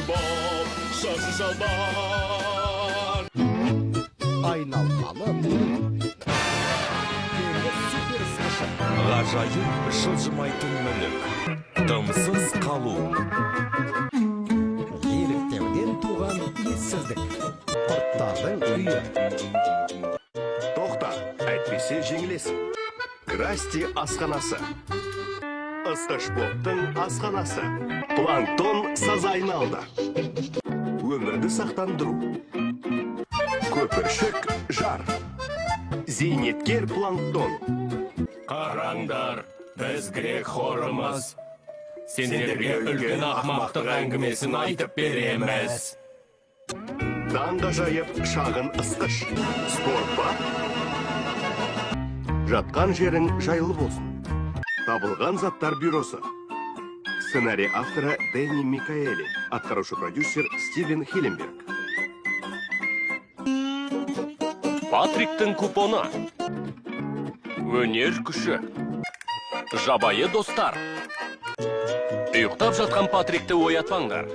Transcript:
Боб, шашы шалбар. Айналмалы Теңіз супер ысқышы. Ғажайып жылжымайтын мүлік. Дымсыз қалу. Еліктеуден туған ессіздік. Құрттардың үйі. Тоқта, әйтпесе жеңілесің. Красти асханасы. Ысқыш Бобтың асханасы. Планктон сазайын алды. Өмірді сақтандыру. Көпіршік жар. Зейнеткер планктон. Қараңдар, біз грек хорымыз. Сендерге үлкен ақымақтық әңгімесін айтып береміз. Таңғажайып шағын ысқыш. Спорт па? Жатқан жерің жайлы болсын. Табылған заттар бюросы. Сценарий авторы Дэнни Микаэли. Атқарушы продюсер Стивен Хилленберг. Патриктің купоны. Өнер күші. Жабайы достар. Ұйықтап жатқан Патрикті оятпаңдар.